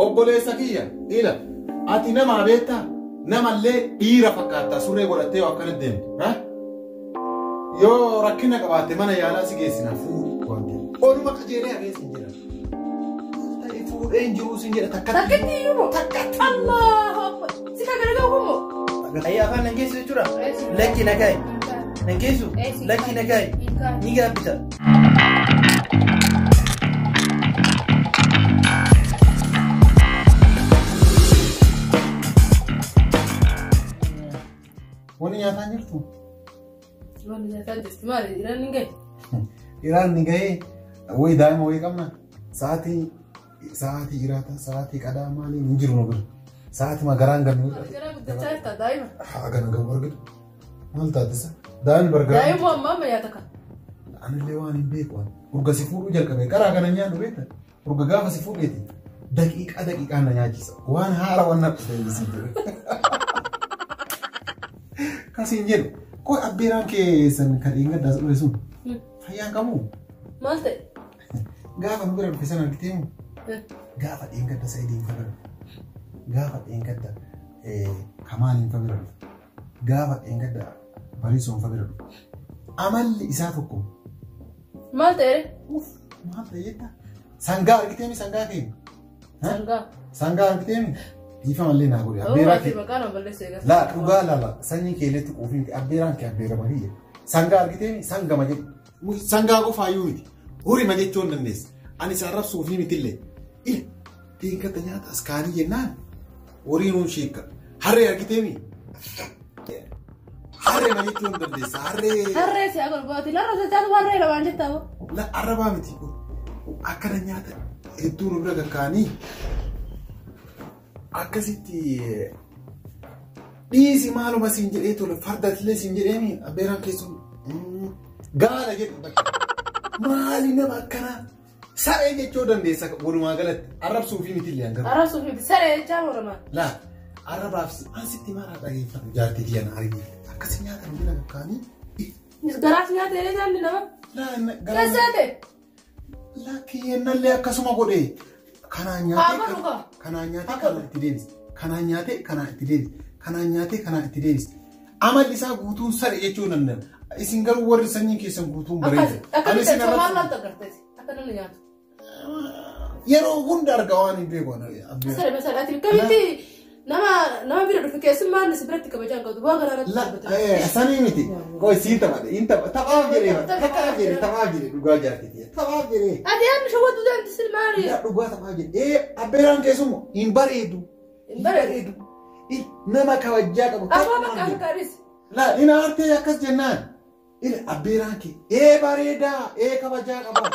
Obboleessa kiyya ila ati nama beektaa namallee dhiira fakkaata surree godhattee yoo akkana deemtu. Yoo rakkina qabaatte mana yaalaa si geessina fuudhi waan ta'eef. Oluma qajeelee hafee sin jedha. Ta'e fuudhee hin jiruu sin jedha takkatti. Takkatti iyyuu moo? Takkatti. Allahu Akbar. Si kan gargaaru moo? Ayyaa afaan nan geessu jechuudha. Lakki na kaa'i. Nan geessu. Lakki na kaa'i. Ni gaabbita. Wanni nyaataa hin jirtu? Wanni nyaataa jirti maali? Iraan ni gahe? Iraan ni gahee wayi daa'ima wayii qabna. Sa'aatii sa'aatii iraata sa'aatii qadaa maaliin hin jiru nu bira. Sa'aatii magaraan gannu. Garaa guddachaa jirta daa'ima. Haa gana gahu arginu. Maal taatisa? Daa'imni bargaraa. Daa'ima ammaa amma nyaata kan. Anillee waan hin beeku. Urga si fuudhuu jalqabe karaa kana nyaannu beekta. Urga gaafa si fuudheeti daqiiqaa daqiiqaan na nyaachisa. Waan haara waan na dhufe si jedhu. Kasiin jedhu qoy abbeeraan keessan kan dheengaddaas dhufe sun fayyaan qabu. Maal ta'e? Gaafa nu bira dhufe sana argitee moo? Gaafa dheengadda Sa'idiin fa bira dhufe. Gaafa dheengadda Kamaaliin fa bira dhufe. Gaafa dheengadda Bariisoon fa bira dhufe. Amalli isaa tokko. Maal ta'e? Uff maal ta'e jettaa? Sangaa argitee mi sangaa keenya? Sangaa. Sangaa argitee mi? Dhiifamallee naa godhe. Abbeeraa kee. Maqaa nama balleessa eegas. Laa dhugaa laala sanyii keeleetti quufiin abbeeraan kee abbeerama kiyya. Sangaa argitee mi sangama jedhu. Sangaa qofaayyuu miti. Horima jechuu hin dandeessa. Ani isaan rabsuufii mitillee. Ila dheengadda nyaata as kaanii jennaan horii nuun sheekka. Harree argitee mi? Harree ma jechuu hin dandeessa. Harree. Harree si agarru baati. Larra sochaatu harree lamaan jettaa boo. La arrabaa miti. Akkana nyaata hedduu nu bira kakkaanii akkasitti dhiisi maaluma siin jedhee tole fardatillee siin jedheemi abbeeraan keessum gaala jedhu bakka. Maali nama akkanaa saree jechuu dandeessa walumaa galatti arrabsuufii mitillee hanga. Arrabsuuf miti saree jechaa mormaa. Laa arrabaaf an sitti maraa dhageeffadhu jaartii tiyya na argite akkasi nyaata nu bira kakkaanii. Garaas nyaata jedhee nyaanni nama. Laa garaa. Keessaa ta'e. Lakki yennallee akkasuma godhe. Kanaan nyaatee Haa godhu kaa. kanaan nyaatee kanaan itti deebise. Kanaan nyaatee kanaan itti deebise. Kanaan nyaatee kanaan itti deebise. Amalli isaa guutuun saree jechuu danda'a. Isin garuu warri sanyiin keessan guutuun bareeda. Ani Akkamitti isin maal arrabsu- maaltu agarteeti? Akka namni nyaatu. Yeroo hunda arga waan hin beeku. ani abbeera. Saree masala ati akkamitti nama nama bira dhufe keessummaan si biratti kabajaan qabdu bu'aa garaa irratti La, dhaabbata. sanii miti. Qoy siin taphate. Hin tapha. Taphaaf jedhee. Taphaaf jedhee. Taphaaf jedhee. Dhugaa jaartii. Taphaaf jedhee. Ati yaadni shawwatu deemti sin maali? Yaa dhugaa taphaa jedhe. Abbeeraan keessumoo hin bareedu. Hin bareedu. Nama kabajaa qabu. Abbaa bakka harkaanis. La ina artee akkas jennaan. Ila abbeeraan kee bareedaa kabajaa qaba.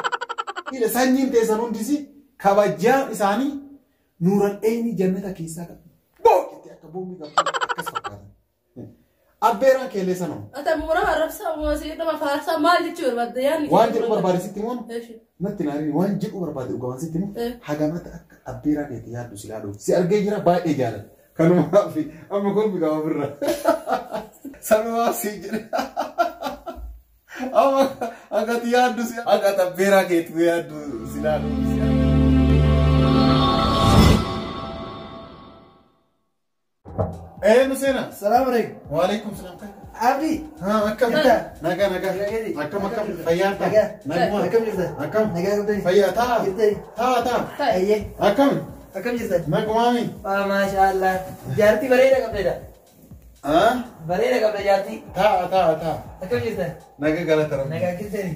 Ila sanyiin teessan hundisi kabajaan isaanii nuuran eenyu jannata keessaa qabu. Booqetti akka boombi qabu akkas fakkaatan. Abbeeraan keellee sanuma. Ati ammoo nama arrabsaa ammoo nama faarsaa maal jechuu barbaadde yaadni. Waan jedhu barbaade sitti himuun natti naariin waan jedhu barbaade dhugamaan sitti himu hagamata akka abbeeraa keetti yaaddu si ilaalu si argee jira baay'ee jaalladha. Kanumaaf amma kolfi qaba birra. Sanumaaf si jedhe. Amma akka ati yaaddu si akka ati abbeeraa keetti yaaddu si ilaalu. Nu seenaa. Salaam alaikum. Waalaikum salaam. Abdi. Haa akkam? Jirta? Nagaa nagaa. Nagaa keeti? Akkam akkam? Fayyaa ta'a. Nagaa. Naguma. Akkam jirta? Akkam? Nagaa qabdani? Fayyaa ta'a. Jirtani? Ta'a ta'a. Ayyee. Akkam? Akkam jirta? Nagumaami. Ah, maasha Allah. Jaartii bareeda qabdedha. Ah? Bareeda qabda jaartii. Ta'a ta'a ta'a. Akkam jirta? Nagaa galata rabbi. Nagaa keessani.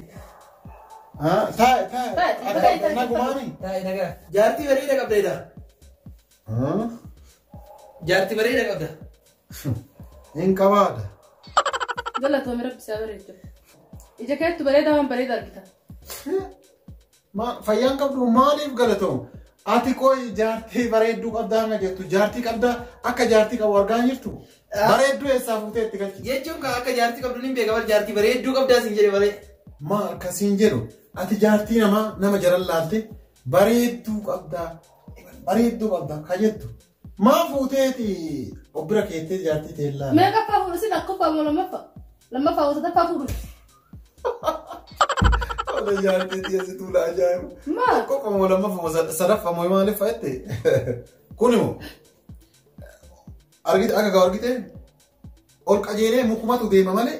Ah, ta'a ta'a. Ta'a, ta'a, ta'a. Nagumaami. Taa'e nagaa. Jaartii bareeda qabdedha. Ah? Jaartii bareeda qabda. Hin qabaadha. Galatoomii rabbi isaa bareechu. Ija keettu bareedaa waan bareeda argita. Ma fayyaan qabdu maaliif galatoomu? Ati qoy jaartii bareedduu qabdaa hanga jettu jaartii qabdaa akka jaartii qabu argaa hin jirtu. Bareedduu eessaa fuutee itti galchi? Jechuun kan akka jaartii qabdu ni beeka malee jaartii bareedduu qabdaa siin jedhe malee. Ma akkasiin jedhu ati jaartii namaa nama jalan laalte bareedduu qabdaa bareedduu qabdaa ka jettu. Maa fuuteeti of bira keettee jaartii ta'e laala? Meeqaffaa fuudhu sin akkoffaa moo lammaffaa? Lammaffaa moo sadaffaa fuudhu? Wala jaartii dhiyeessituu la ajaa'iba. Maal? Tokkoffamoo lammaffamoo sadaffamoo maaliif fa'atte? Kun immoo argite akka gahu argite ol qajeelee mukumatu deema malee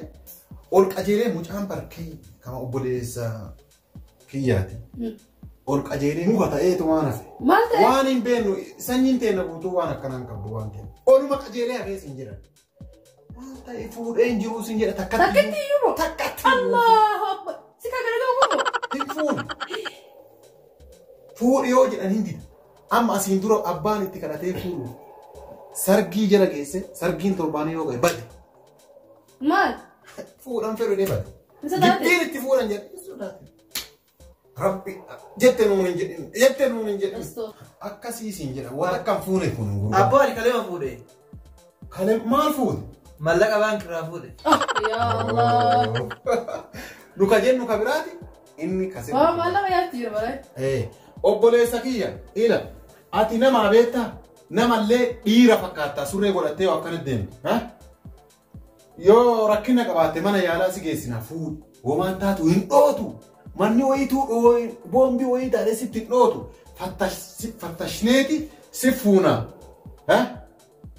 ol qajeelee mucaan barkee kama obboleessa kiyyaati. Ol qajeelee muka ta'eetu waan hafe. Maal ta'e? Waan hin beeknu sanyiin teenya guutuu waan akkanaan qabdu waan ta'eef. Oluma qajeelee hafee siin jedhan. Maal ta'e fuudhee hin jiruu siin jedha takkatti. Takkatti iyyuu moo? Takkatti iyyuu. Allahu Akbar. Si kan garagaru moo? Hin fuune. Fuudhi yoo jedhan hin dida. Amma asiin dura abbaan itti kadhatee fuudhu. Sargii jala geesse sargiin torbaanii yoo ga'e bade. Maal? Fuudhan fedhu jedhee bade. Hin sodaate? Giddiin itti fuudhan jedhe. Hin sodaate. Rabbi jette nuun hin jedhin. Jette nuun hin jedhin. Astoo. Akkasii siin jedha. Waan akka hin fuune kun gurbaa. Abboo ani kaleema fuudhe. Kale maal fuute? Mallaqa baankiirraa fuudhe. Yaa Allah. Nu ka jennu ka biraati inni kase. Waa maallaqa yaatti jira malee. Obboleessa kiyya ila ati nama beektaa namallee dhiira fakkaattaa surree godhattee waa akkana deemtu. Yoo rakkina qabaatte mana yaalaa si geessina fuudhi. Homaan taatu hin dhootu. Manni wayituu boombii wayii taatee sitti hin dhootu. Fattashneeti si fuuna.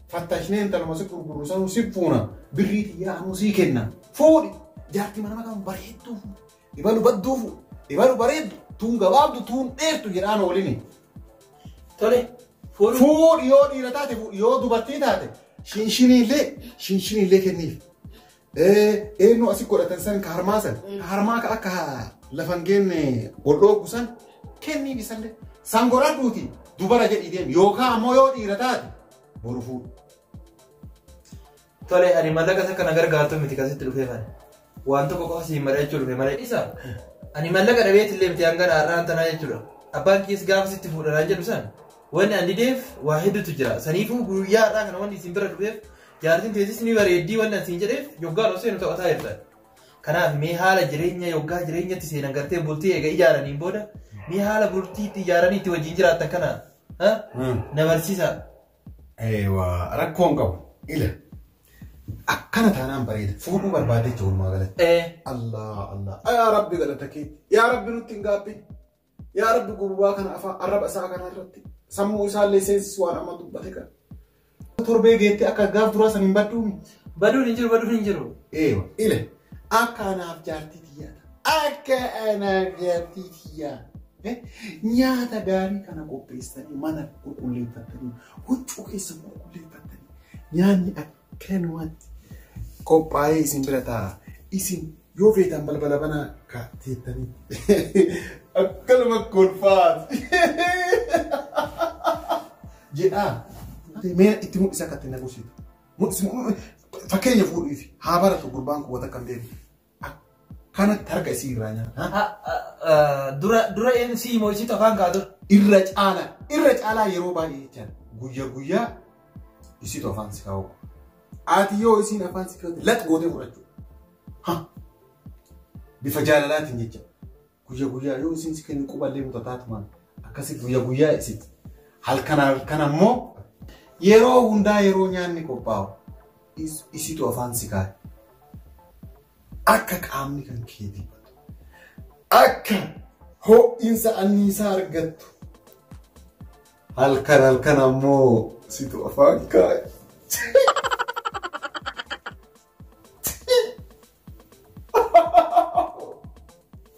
Fattashnee intaluma si gurguru sanuu si fuuna. Birrii xiyyaa anuu sii kenna. Fuudhi. Jaartii mana maqaan bareedduu fuudhi. Ibalu badduu fuudhi. Ibalu bareeddu. Tuun gabaabdu tuun dheertu jedhaan oolini. Tole. Fuudhu. Fuudhi yoo dhiira taate fuudhi yoo dubartii taate shinshiniillee kenniif. Eenyu asi godhatan san ka harmaa san ka harmaa ka akka lafa hin geenne ol dhooggu san kenniif isallee. San godhadhuuti dubara jedhii deemi yookaan ammoo yoo dhiira taate boru fuudhi. Tole ani mallaqa isa kana gargaartu miti kasitti dhufee mana. Waan tokko qofa siin mari'achuu dhufe malee. Isa ani mallaqa dhabeetillee miti hanga har'aan tanaa jechuudha. Abbaan kees gaafa sitti fuudhanaa jedhu san wanni ani dideef waa hedduutu jira. Saniifuu guyyaa har'aa kana wanni isin bira dhufeef jaartiin teessis ni bareeddii wanni ani siin jedheef yoggaan osoo seenu taphataa jirtan. Kanaaf mee haala jireenya yoggaa jireenyatti seenan gartee bultii eega ijaaraniin booda mee haala bultii itti ijaaranii itti wajjin jiraattan kana na barsiisa. Eewa rakkoon qabu ila akkana taanaan bareeda fuudhuu barbaadee jiru walumaa galatti. Allah Allah yaa Rabbi galata keetti yaa Rabbi nutti hin gaabbin yaa Rabbi gurbaa kana afaan arraba isaa kana irratti sammuu isaallee seensisu waan amma dubbate kana. Torbee geettee akka gaaf duraa san hin badduumi. Baduun hin jiru baduun hin jiru. Eewa ila akka anaaf jaartii tiyyaata akka anaaf jaartii tiyyaa. Nyaata gaarii kana qopheessanii mana qulqulleeffatanii huccuu keessa qulqulleeffatanii nyaanni akkanumatti qophaa'ee isin bira taa'a. Isin yoo feetan balbala banaa kaatteettanii akkanuma kolfaati jedhaa. Mee itti mul'isa akka ittiin agarsiisu. Fakkeenya fuudhuufi haa baratu gurbaan kun wanta akkam deemu. Kanatti harka isii irraa nyaata. Dura MC moo isiitu afaan ka'a ture? Irra caalaa yeroo baay'ee jechaan guyyaa guyyaa isiitu afaan si kaa'u. Ati yoo isiin afaan si kaa'u lat gootee fudhachuu. Bifa jaalalaatiin jecha guyyaa guyyaa yoo isiin si kennu quballee mutataatumaan akkasii guyyaa guyyaa isitti. Halkan halkan ammoo yeroo hundaa yeroo nyaanni qophaa'u isiitu afaan si kaa'e. Akka qaamni kan keetii batu akka ho'iinsa anniisaa argattu halkan halkan ammoo situ afaan kaa'e.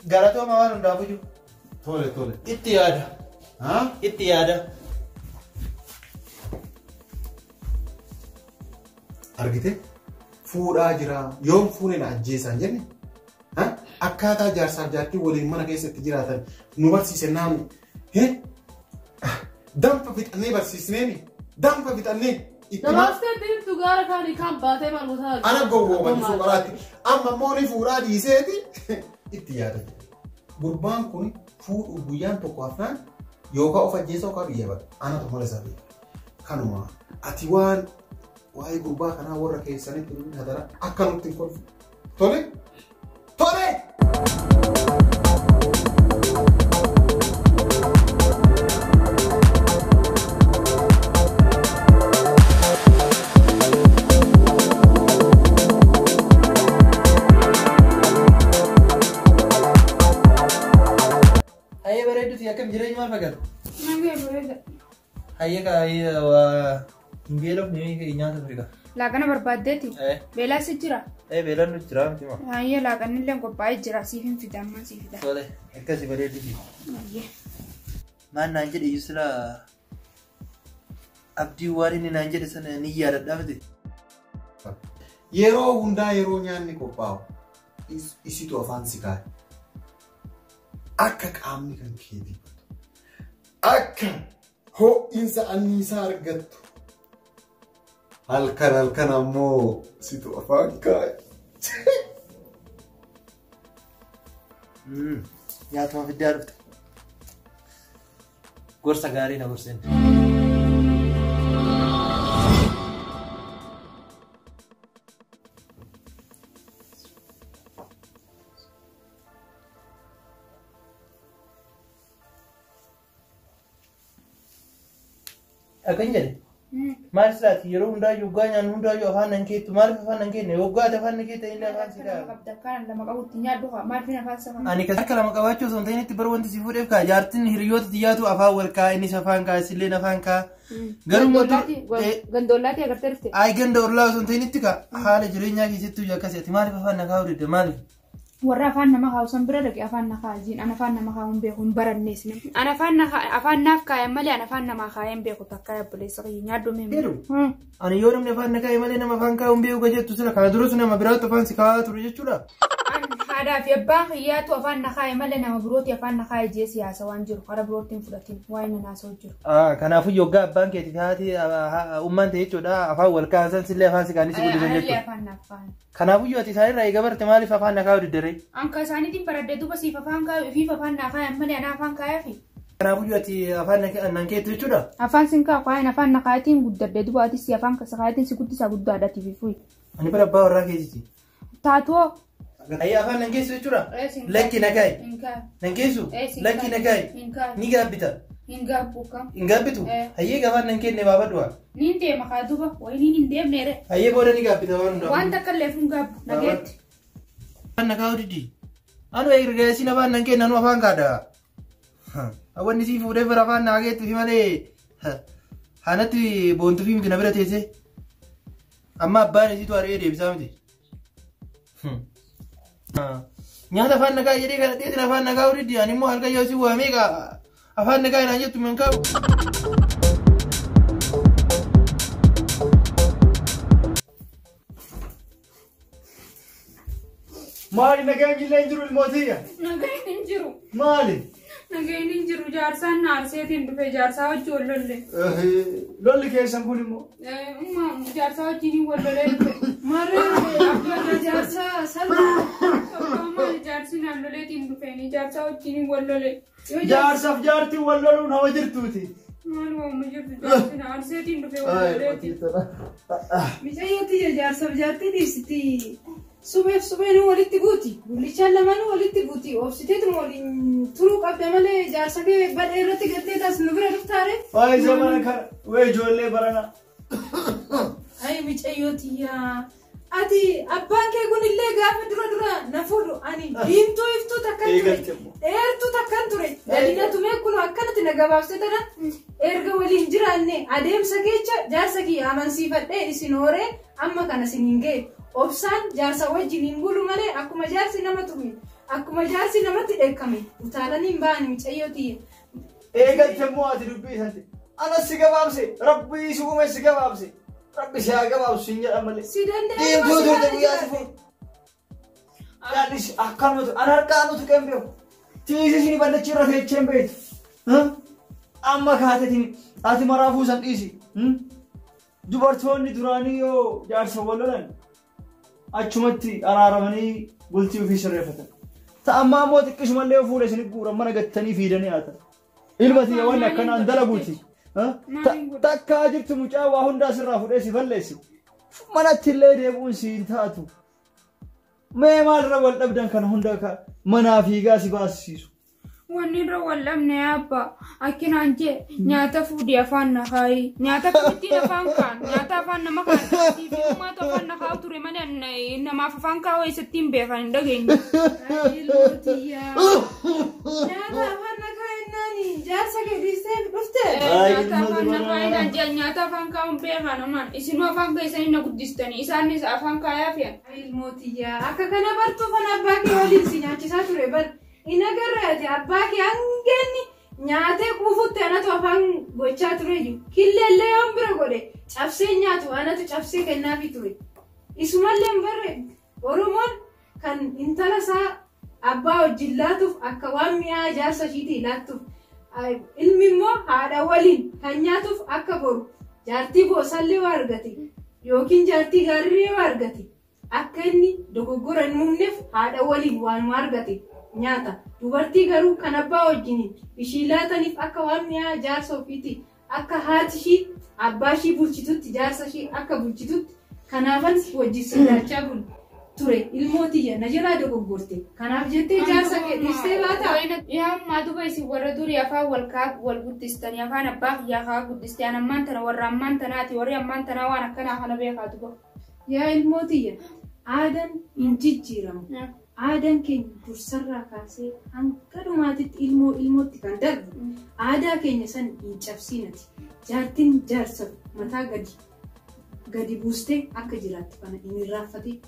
Galatooma waan hundaafuu jiru. Tole tole. Itti yaada. Itti yaada. Argite? Fuudhaa jira yoom fuune na ajjeesaan jenne akkaataa jaarsaaf jaartii waliin mana keessatti jiraatan nu barsiise naamni danfa fixannee barsiisneemi danfa fixannee itti Namaaf ta'e deemtu gaara kaanii kan baatee maal gosaa. Ana gowwoomanii suuqaraatti amma immoo ni fuudhaa dhiiseeti itti yaadatu. Gurbaan kun fuudhu guyyaan tokko hafnaan yookaan of ajjeesa yookaan biyya bada anatu mala isaa beeka. Kanuma ati waan waa'ee gurbaa kanaa warra keessanitti nuti hadara akka nutti hin kolfu. Tole! Tole! Hayyee kaa waa hin beelofne nyaata ture kaa. Laaqana barbaaddeeti. Beelaa si jira. Beelaan nu jira miti moo. Hayyee laaqanni illee qophaa'ee jira siif hin fida amma siif fida. Tole akkasi bareedditi. Hayyee. Maal naan jedhe iyyuu sila abdii waan inni naan jedhe sana ni yaadadhaa miti. Yeroo hundaa yeroo nyaanni qophaa'u isitu afaan si kaa'e. Akka qaamni kan kee dibbatu. Akka ho'iinsa anniisaa argattu. Halkan halkan ammoo situ afaan kaa'e. Nyaatuma fiddaa dhufte. Gorsa gaarii na gorseen. Akkan jedhe. Maal silaati yeroo hundaayyuu waggaa nyaannu hundaayyuu afaan nan keettu maaliif afaan nan keenne waggaati afaan nan keetta inni afaan si Lama qabda akkaan lama qabutti nyaadhu haa maaliif afaan safa. Ani kan harka lama qabaachuu osoo hin ta'in itti bara wanti si fuudheef kaa jaartiin hiriyoota xiyyaatu afaan wal kaa innis afaan kaa isilleen afaan kaa. Garuu Gandoollaatii agartee dhufte. Ay ganda ollaa osoo hin ta'in itti kaa haala jireenyaa keessattuu akkasii ati maaliif afaan na kaa'uu didde maaliif? Warra afaan nama kaa'u san bira dhaqe afaan na kaa'a jiin ana afaan nama kaa'u hin beeku hin barannees. Ana afaan naaf kaayan malee ana afaan namaa kaa'ee hin beeku takka obboleessa kiyya nyaadhu mee. Jedhu. Ani yoo namni afaan na kaa'e malee nama afaan kaa'u hin beeku jettu sila kana duras nama biraatti afaan si kaa'aa ture jechuudha. Haadhaa fi abbaan kiyyaatu afaan na kaa'e malee nama birooti afaan na kaa'e jee siyaasa waan jiru karaa birootti hin fudhatin waa'ee na naasoo jiru. Kanaafuu yoggaa abbaan keetii fi haati ummaan ta'e jechuudha afaan wal kaa'an san sillee afaan si kaanii si guddisan Anallee jechuudha. afaan naaf kaa'an. Kanaafuu yoo ati isaanirraa eega barte maaliif afaan na kaa'u diddaree? Anka isaaniitiin baradhee duuba siif afaan kaa'u ifiif afaan naa kaayan malee ana afaan kaayafi. Kanaafuu yoo ati afaan nan keettu jechuudha. Afaan sin kaa'u kaayan afaan na kaayatiin guddadhee duuba ati si afaan kaayatiin si guddisaa guddaadha tiifi. Ani bara abbaa warraa keetiiti. Taatoo. Ayyaa afaan nan geessu jechuudha. Lakki na kaa'i. Hin kaa'i. Nan geessu. Lakki na kaa'i. Hin kaa'i. Ni gaabbita. Hin gaabbu kam. Hin gaabbitu. Hayyee afaan nan kenne baabadhu. Niin deema kaa duuba wayiniin hin deemne re. Hayyee booda ni gaabbita waan hundaa. Waan takka illee hin gaabbu nageetti. Afaan na kaa'u didi. Anu erga isin afaan nan kenne anu afaan kaadha. Wanni sii fuudhee bara afaan naa geettu fi malee haanatti boontuu fi miti na bira teessee. Amma abbaan isiitu ari'ee deebisaa miti. Nyaata afaan nagaa jedhee kana dheetin afaan nagaa didi ani immoo halkan yoo si waamee afaan nagaa inaan jettu min kaa'u. Maali nagaan illee hin jiru ilmootiyya? Nagaan hin jiru. Maali? Nagaan hin jiru jaarsaan na arseetiin dhufe jaarsaa wajji wal lolle. Lolli keessan kun immoo. Umma jaarsaa wajjin hin wal lolee dhufe. Maarree abbaan jaarsaa salphaa. Abbaa maali jaarsi naan loleetiin dhufeeni jaarsaa wajjin hin wal lole. Jaarsaaf jaartiin wal loluun hawa jirtuuti. Maal waamma jirtu jaarsi na arseetiin dhufe wal loleetiin. Mucayyooti jaarsaaf jaartii dhiisiti. Subeef subeen walitti guuti. Bullichaan lamaanuu walitti guuti. Obsiteetuma waliin turuu qabda malee jaarsa kee badhee irratti galtee taas nu bira dhuftaare. Waa'ee zamana kana wee ijoollee barana. Ayi mucayyootiyaa. Ati abbaan kee kun illee gaafa dura dura na fuudhu ani diimtuu iftuu takkan ture. Dheertuu takkan ture. Dalina tumee kun akkanatti na gabaabsee tana erga waliin jiraanne adeemsa keessa jaarsa kiyya amansiifadhee isin horee amma kana isin hin ga'e. Obsaan jaarsa wajjin hin bulu malee akkuma jaarsi nama tume akkuma jaarsi namatti dheekkame utaalanii hin ba'ani mucayyootiya. Eegalte immoo ati dubbii isaati. Anas si gabaabse rabbi si uume si gabaabse. Rabbi si haa gabaabsu hin jedhan malee. Si danda'e. Diimtuu turte guyyaa si fuudhu. Yaallis akkanumatu an harkaan utu qeen beeku. Tiisi isin ballachi irra teechee hin beektu. Amma kaatetiin ati maraafuu san dhiisi. Dubartoonni duraanii yoo jaarsa wal lolan achumatti araaramanii bultii ofii sirreeffatan. Ta'ammaa immoo xiqqisumallee fuula isin guuran mana gattanii fiidanii haatan. Ilma tiyya wanni akkanaan dalaguuti. Takkaa jirtu mucaa waa hundaa sirraa fuudhee si balleessi. Manatti illee deebi'uun si hin taatu. Mee maalirra wal dhabdan kana hunda manaa fiigaa si baasisiisu. Wanni irra wal dhabne abbaa akkinaan jee nyaata fuudhii afaan na kaayi nyaata akkamittiin afaan kaan nyaata afaan nama kaan fi uummata afaan na kaa'u ture malee namaaf afaan kaa'u eessatti hin beekan hin dhageenye. Nyaata afaan na kaa'ennaani jaarsa kee dhiistee dhufte. Nyaata afaan Afaan na kaayinaan jeel nyaata afaan kaa'uun beekaa namaan isinuu afaan keessanii na guddistanii isaanis afaan kaayaa fe'an. Ilmootiyyaa akka kana bartuufan abbaa kee waliin si nyaachisaa ture bar hin agarre ati abbaa kee hanga inni nyaatee quufutti anatu afaan gochaa ture jiru. Killeellee yoon bira godhe cabsee nyaatu anatu cabsee kennaafii ture. Isumallee hin barre Oromoon kan intala isaa abbaa wajjin laatuuf akka waan mi'aa jaarsa ishiitii laattuuf ilmi immoo haadha waliin kan nyaatuuf akka boru jaartii boosallee waa argate yookiin jaartii gaariirree waa argate akka inni dogoggora hin uumneef haadha waliin waanuma argate nyaata. Dubartii garuu kan abbaa wajjin ishii laataniif akka waan mi'aa jaarsa ofiiti akka haati ishii abbaa ishii bulchitutti jaarsa ishii akka bulchitutti kanaafan wajjin si nyaachaa bulu ture ilmoo tiyya na jalaa dogoggorte kanaaf jettee jaarsa kee dhiistee baataa. Yaa ammaa duba isin warra durii afaan wal kaa wal guddistanii afaan abbaa kiyyaa kaa guddistee an ammaan tana warra ammaan tanaati warri ammaan tanaa waan akkanaa kana beekaa duba. Yaa ilmoo tiyya aadaan hin jijjiiramu. Aadaan keenya dursarraa kaasee hanga dhumaatitti ilmoo ilmootti kan darbu aadaa keenya san hin cabsinati. Jaartiin jaarsa mataa gadi gadi buustee akka jiraattu kana hin irraanfatin.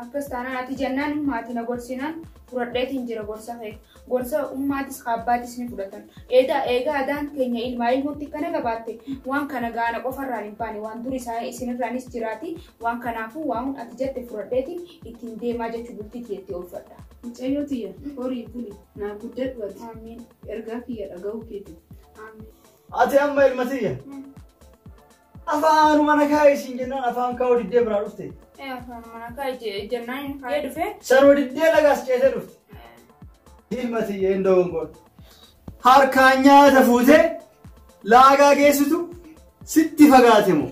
Akkas taanaan ati jennaan maatii na gorsinaan fudhadheetiin jira gorsa kee. Gorsa ummaatis kaabbaatis ni fudhatan. Eegaa eegaa aadaan keenya ilmaa ilmootti kana qabaatte waan kana gaana qofarraan hin baane waan dur isaa isinirraanis jiraati waan kanaafuu waan ati jette fudhadheetiin ittiin deemaa jechuu bultii kiyyatti oolfadha. Mucayyoo tiyya horii buli naa guddadhu ati Amiin. ergaa kiyya dhaga'uu keeti. Amiin. Ati amma ilma tiyya. Afaanuma na kaa'e siin jennaan afaan kaa'uu diddee biraa dhufte. Afaan mana kaa'e jennaan kaa'ee dhufe. Sanuu diddee lagaas ceetee dhufte. Ilma tiyya hin dogongorte. Harkaan nyaata fuutee laagaa geessitu sitti fagaate moo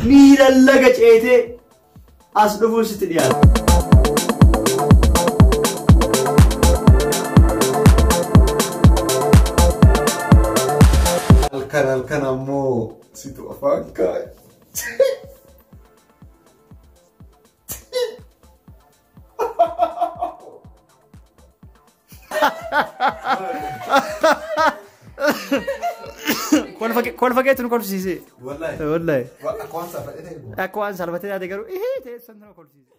miila laga ceetee as dhufuun sitti dhiyaate. Halkan halkan ammoo situ afaan kaa'e. Kolfa keetu nu kolfisiise. Wallahi. Wallahi. Akka waan saalfatee ta'e. Akka waan saalfatee taate garuu ihee ta'e santu nu kolfisiise.